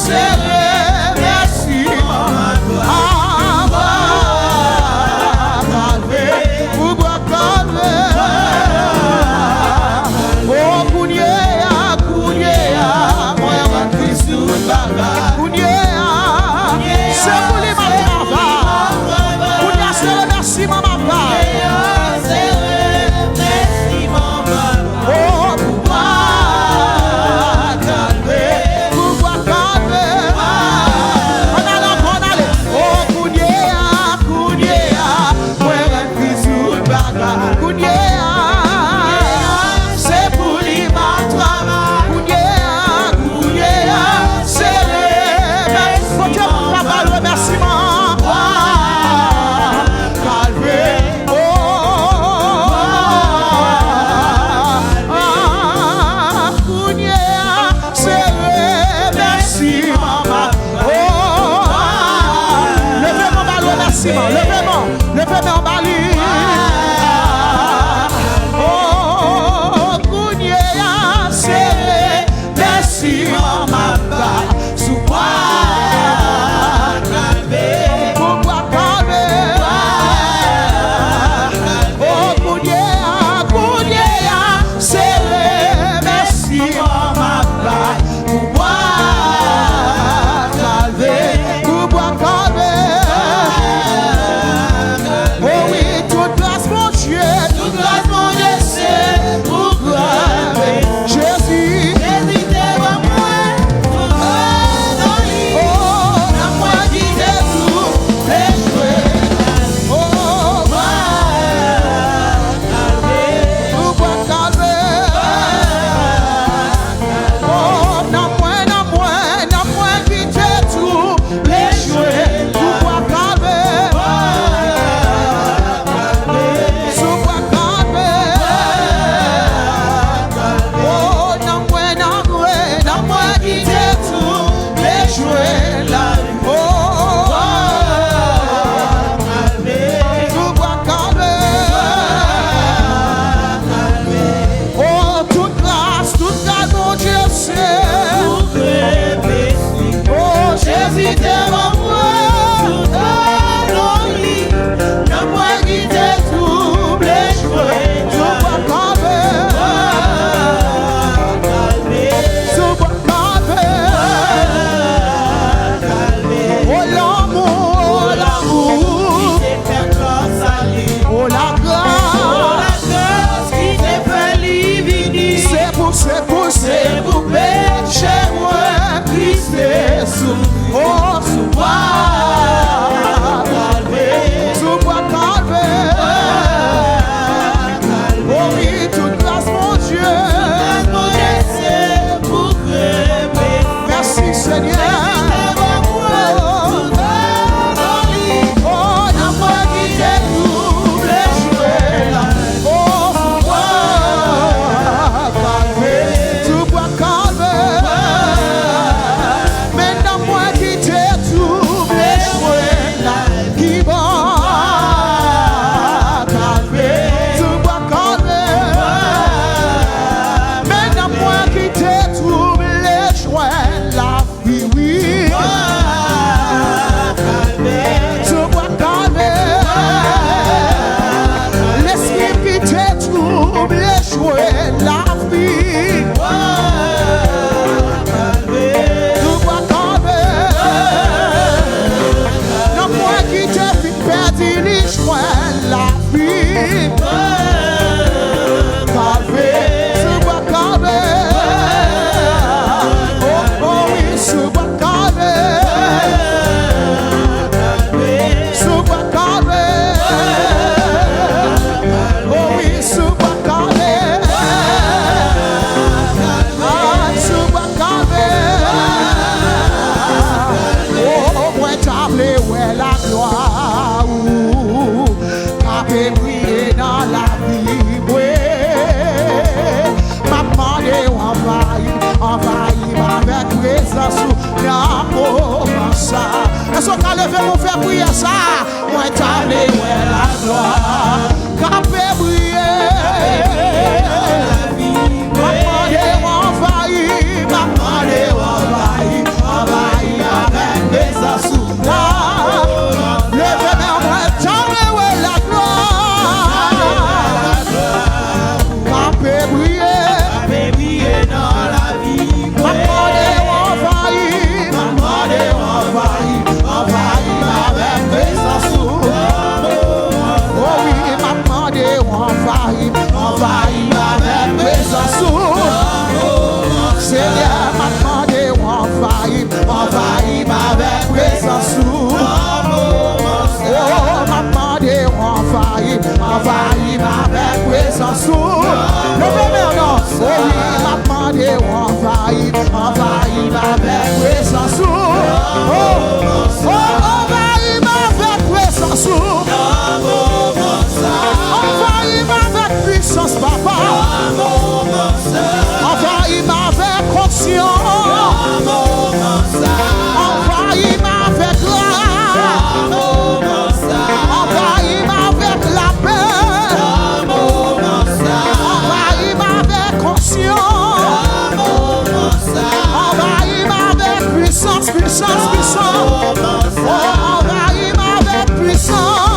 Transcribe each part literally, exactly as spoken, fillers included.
Sere mèsi, Papa, pou bwa kalve. O, kounye a, kounye a, mwen rann Kris tout bagay. Kounye a, se pou li m ap travay. Kounye a, se remèsiman m ap bay. O, pou bwa kalve, pou bwa kalve. Ann ale ankò, ann ale. O, kounye a, kounye a, mwen rann Kris tout bagay. Kounye a, se pou li m ap travay. Kounye a, kounye a, se remèsiman. Kote moun ka bay remèsiman? Kalve. O, kounye a, se remèsiman. O, leve men w ba l remèsiman. Leve men w. Leve men w ba li. O, kounye a, se remèsiman m ap bay sou bwa kalve. Pou bwa kalve. O, kounye a, kounye a, se remèsiman m ap bay pou bwa kalve. Pou bwa kalve. O wi, tout gras Bondye. Tout gras Bondye se pou kalve. Jezi. Jezi te ban mwen tout kado li. O, nan mwen kite tou lechwe. O, bwa kalve. Pou bwa kalve. O, nan mwen, nan mwen, nan mwen kite tou lechwe. Pou bwa kalve. Sou bwa kalve. O, nan mwen, nan mwen, nan mwen kite tou lechwe la. O, sou bwa kalve. O, tout gras, tout gras Bondye se. O, Jezi te ban mwen tout kado li. Nan mwen kite tou lechwe. Sou bwa kalve. Sou bwa kalve. Oh, oh, anvayi m avèk prezans ou. Anvayi m avèk pwisans, papa. Anvayi m avèk onksyon. Anvayi m avèk gras. Anvayi m avèk lapè. Anvayi m avèk onksyon. Anvayi m avèk pwisans, pwisans, pwisans. Oh, anvayi m avèk pwisans.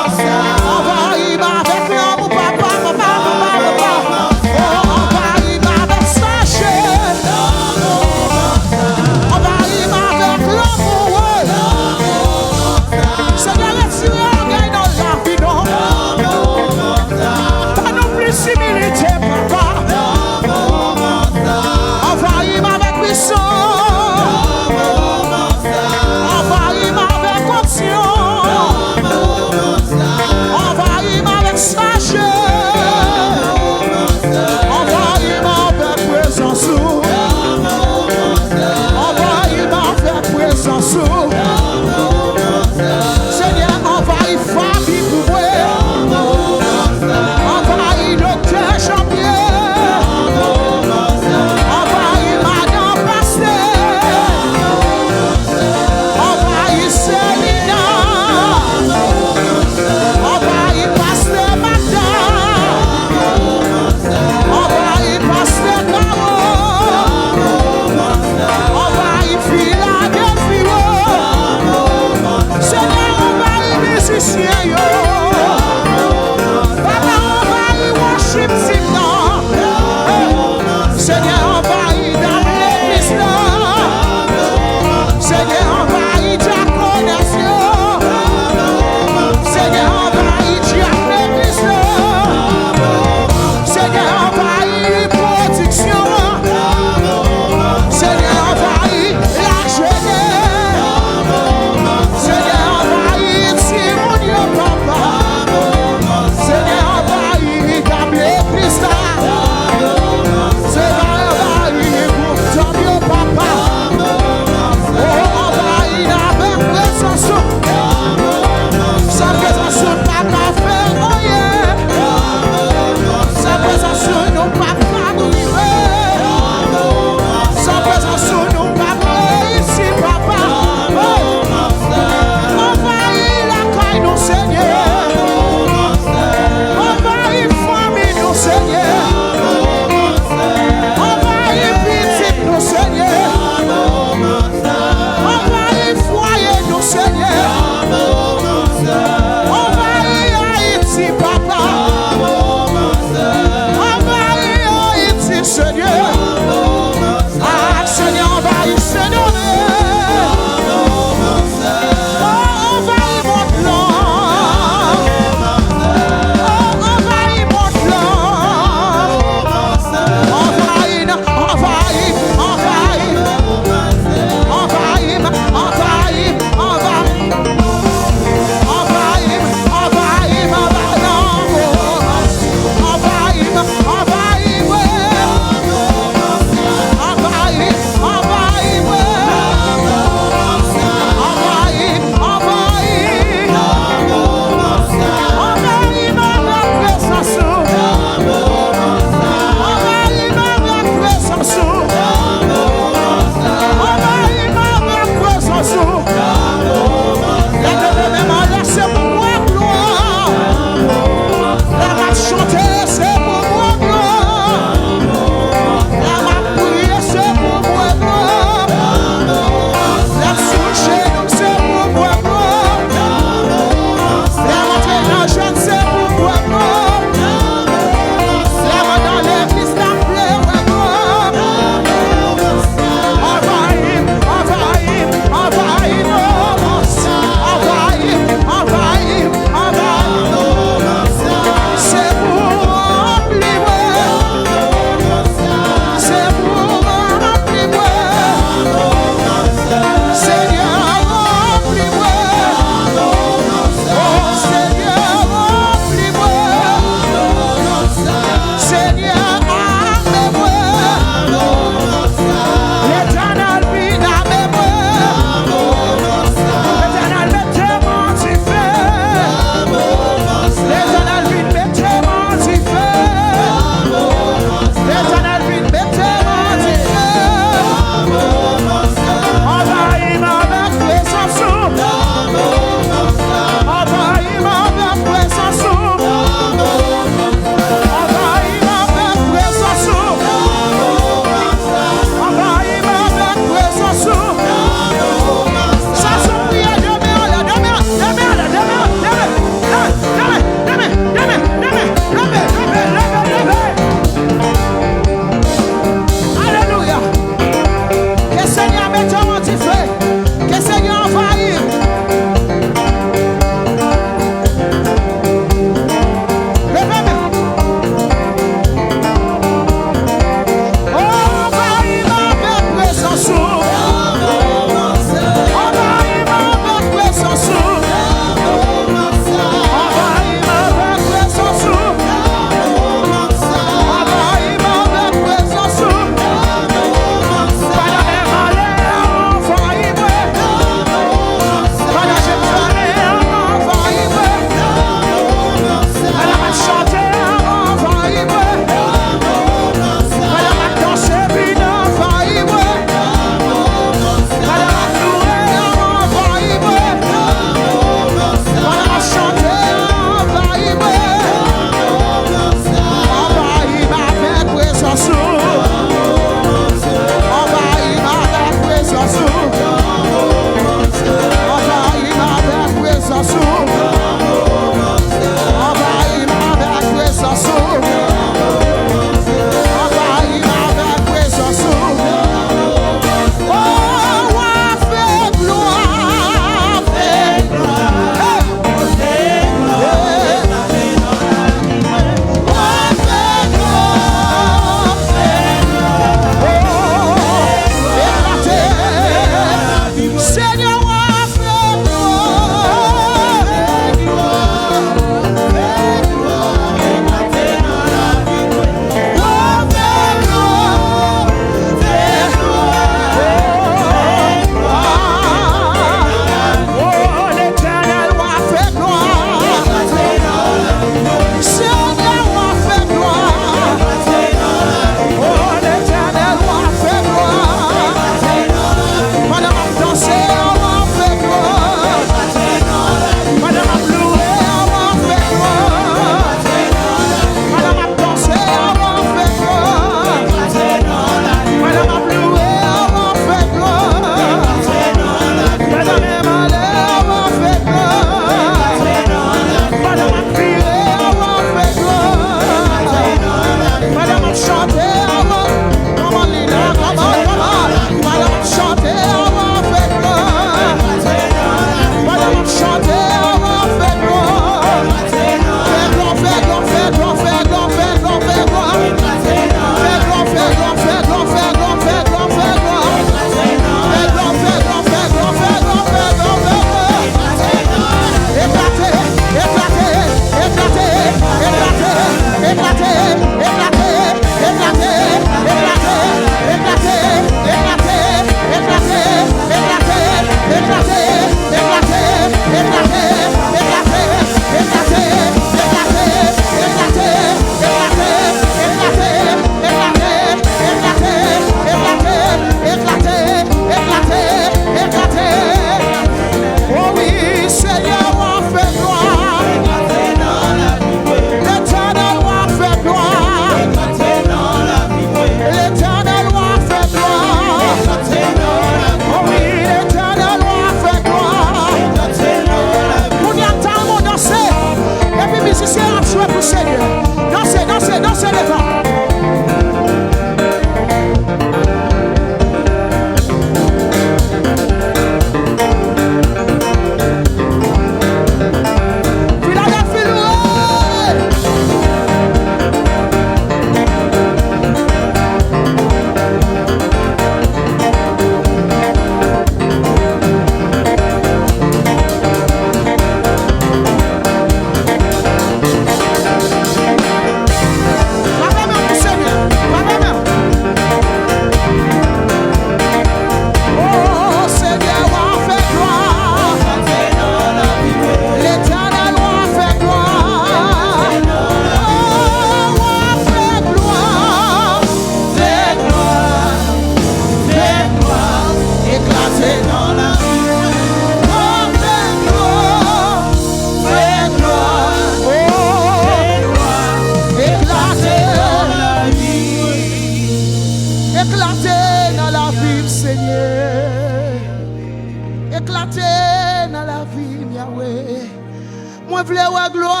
Mwen vle wè glwa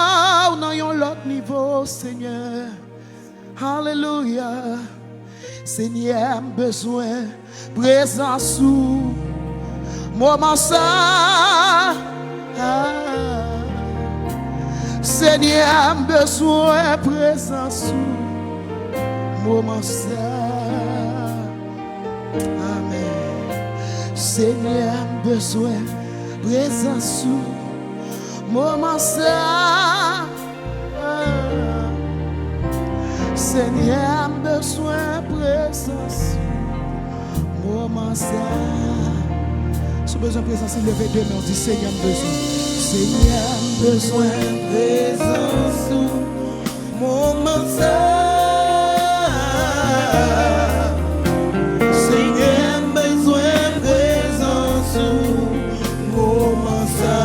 w nan yon lòt nivo, Senyè. Alelouya. Senyè, m bezwen prezans ou moman sa. Senyè, m bezwen prezans ou moman sa. Amèn. Senyè, m bezwen prezans ou moman sa. Senyè, m bezwen prezans ou moman sa. Si w bezwen prezans li, leve de men w, di, Senyè, m bezwen. Senyè, m bezwen prezans ou moman sa. Senyè, m bezwen prezans ou moman sa.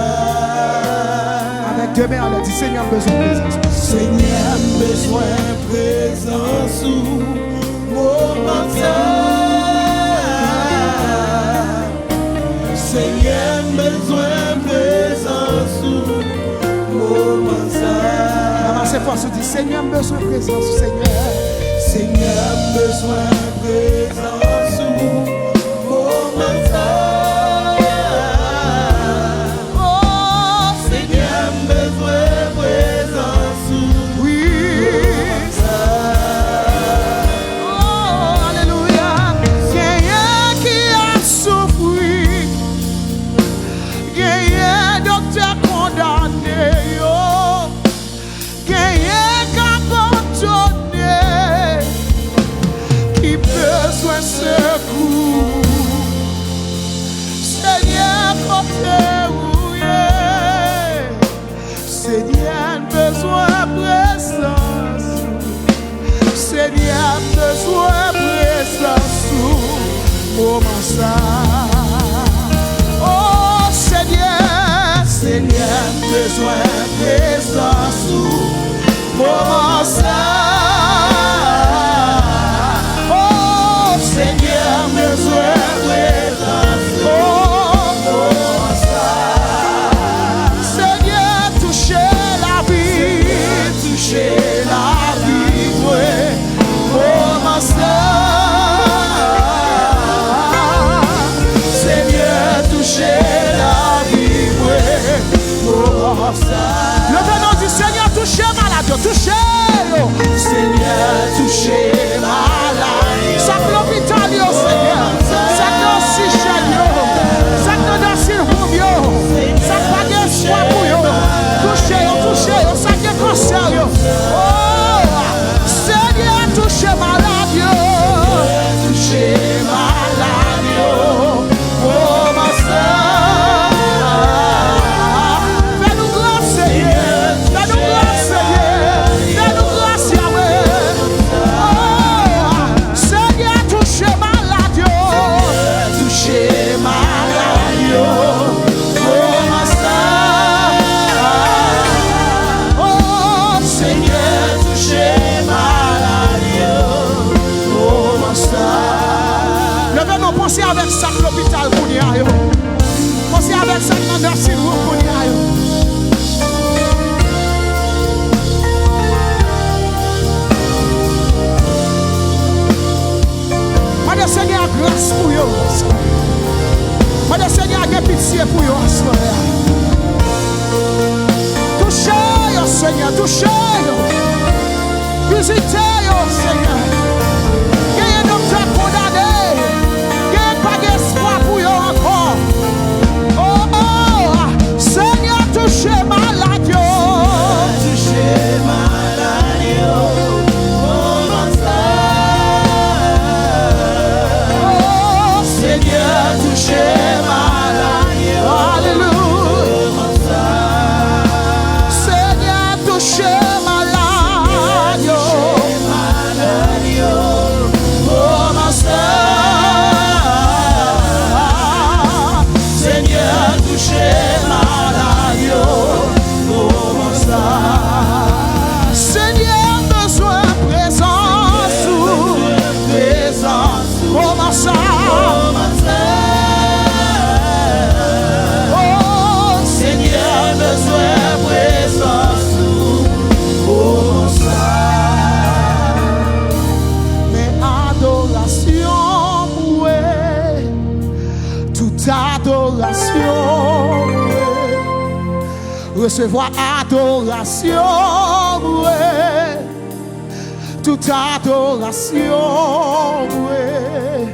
Avèk de men anlè, di, Senyè, m bezwen prezans ou. Senyè, m bezwen prezans ou moman sa. Senyè, m bezwen prezans ou moman sa. Ranmase fòs ou, di, Senyè, m bezwen prezans ou, Senyè. Senyè, m bezwen prezans ou moman sa. Oh, Senyè, m bezwen prezans ou. Wi. Oh, alelouya. Genyen ki ap soufri. Genyen doktè kondane yo. Genyen k abandone, ki bezwen sekou. Senyè, kote ou ye? Senyè, n bezwen prezans ou. Senyè, m bezwen prezans ou moman sa. Oh, Senyè, Senyè, m bezwen prezans ou moman sa. Oh, Senyè, m bezwen prezans ou moman sa. Senyè, touche lavi. Touche lavi mwen moman sa. Senyè, touche lavi mwen moman sa. Leve non, di, Senyè, touche malad yo, touche yo. Senyè, touche malad yo. Sa k lopital yo, Senyè. Sa k nan oksijèn yo. Sa k nan dansilwoum yo. Sa k pa gen espwa pou yo. Touche yo, touche yo. Sa k gen kansè yo. Oh, Senyè, touche malad yo. Touche malad yo. Moman sa. Fè nou gras, Senyè. Fè nou gras, Senyè. Fè nou gras, Yahweh. Oh, Senyè, touche malad yo. Touche malad yo. Moman sa. Oh, Senyè, touche malad yo. Moman sa. Leve non, panse avèk sa k lopital kounye a yo. Panse avèk sa k nan dansilwoum kounye a yo. Mande Senyè a gras pou yo. Mande Senyè a gen pitye pou yo aswè a. Touche yo, Senyè, touche yo. Vizite yo, Senyè. Genyen doktè kondane. Genyen pa gen espwa pou yo ankò. Oh, oh, Senyè, touche malad yo. Touche malad yo. Moman sa. Oh, Senyè, touche malad yo. Alelouya. Senyè, touche malad Resevwa adorasyon mwen, tout adorasyon mwen,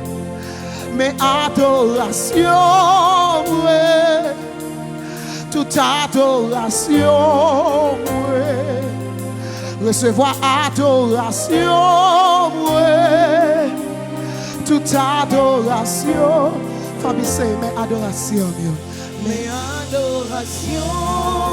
men adorasyon mwen, tout adorasyon mwen. Resevwa adorasyon mwen, tout adorasyon. Fanmi, se men adorasyon yo. Men adorasyon